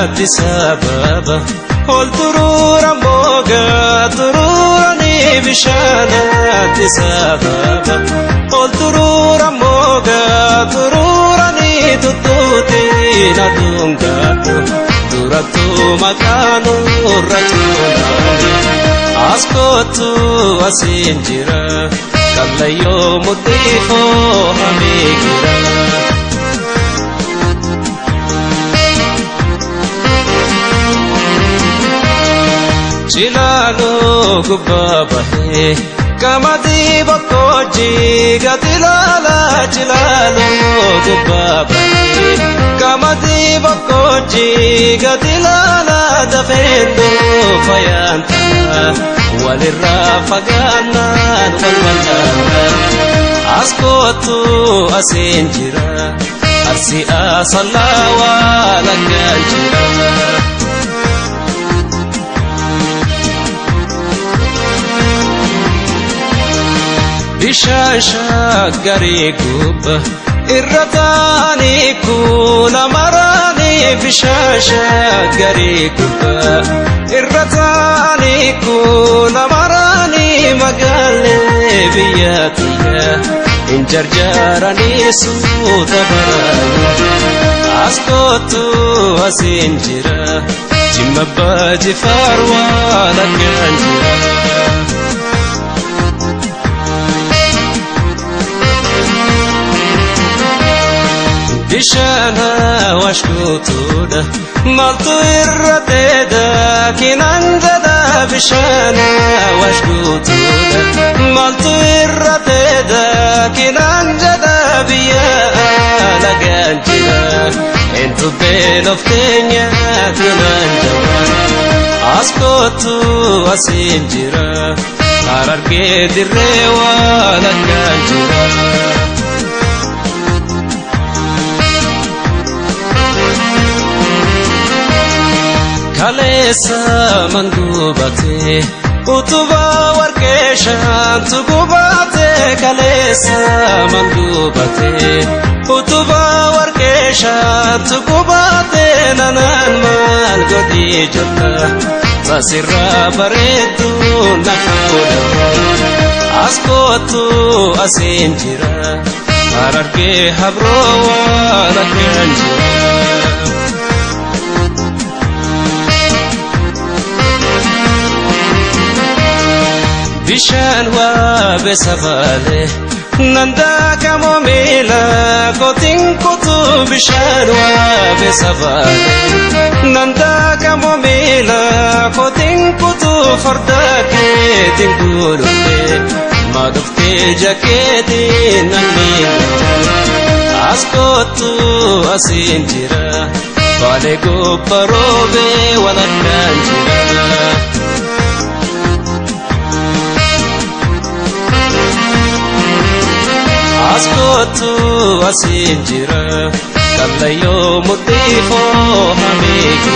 Addis Ababa ol turuura moogaa turuuranii bishaan Addis Ababa ol turuura moogaa turuuranii tuttuutiin aduun gaadhu durattuu maqaan irra tuulaani as kootu asiin jira kallayyoo mudhiifoo hamigira. Chilaaloo gubbaa bahee qamadii boqqojjii gadi ilaalaa chilaaloo gubbaa bahee qamadii boqqojjii gadi ilaalaa dafeen dhufa yaantaa walirraa fagaannaan wal wallaalaa as kootu asiin jira arsii asallaa waan akkaan jira. Bishaan shaggarii gubba irra taa'anii kuula maraanii bishaan shaggarii gubba irra taa'anii kuula maraanii magaalee biyya tiyya hin jarjaranii suuta baraanii as kootu asiin jira Jimma Abbaa Jifaar waan akkaan jira. Bishaan Awaash guutuudha maaltu irra teeda kinaan jedha bishaan Awaash guutuudha maaltu irra teeda kinaan jedha biyya alagaan jira entu beelofteenya kinaan jedha as kootu asiin jira Harargee dirree waan akkaan jira. Kaleessa mangubatee utubaa warqee shantu gubatee kaleessa mangubatee utubaa warqee shantu gubatee nanaan maal godhii jetta sasirraa bareedu na fuudhama as kootu asiin jira Harargee habroo waan akkaan jira. Bishaan waabe sabaale nandaa kamoo miila kootiin kutu bishaan waabe sabaale nandaa kamoo miila kootiin kutu farda keetiin guluftee maaduftee jakeetiin nan miila as kootu asiin jira baalee gobba roobee walakkaan jira. As kootu asiin jira kallayyoo mudhiifoo hamigira.